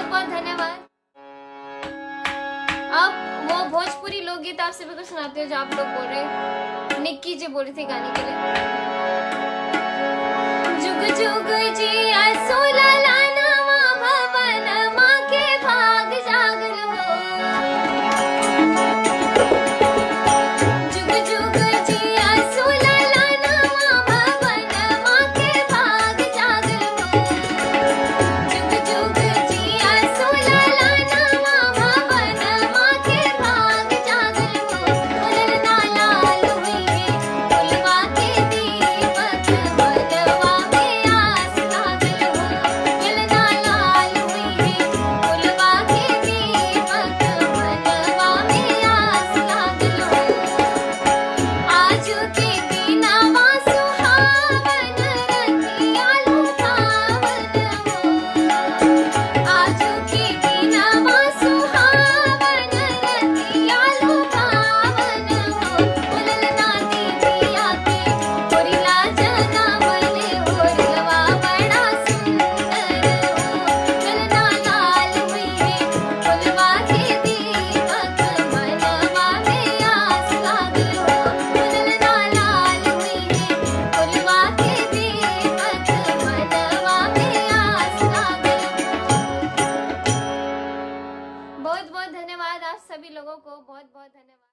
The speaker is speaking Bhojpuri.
बहुत बहुत धन्यवाद। अब वो भोजपुरी लोकगीत आप सभी को सुनाते हो जो आप लोग बोल रहे हैं, निक्की जी बोल रही थी गाने के लिए। जुग जुग जिया सोला लाना भवन माँ के भाग जागल हो। जुग जुग जिया सोला लाना भवन माँ के भाग जागल हो। जुग जुग जिया सोला लाना भवन माँ के भाग जागल हो। ललना लाल हुई है फुलवा के दीपक मनवा में आस लागल हो। ललना लाल हुई है फुलवा के दीपक मनवा में आस लागल हो। आज के दिनवा सुहावन रतिया लुभावन हो। आज के दिनवा सुहावन रतिया लुभावन हो। ललना दीदिया के होरिला जनावले होरिलवा बड़ा सुंदर हो। ललना लाल हुई है फुलवा के दीपक मनवा में आस लागल हो। ललना लाल हुई है फुलवा के दीपक मनवा में आस लागल हो। बहुत बहुत धन्यवाद आप सभी लोगों को, बहुत बहुत धन्यवाद।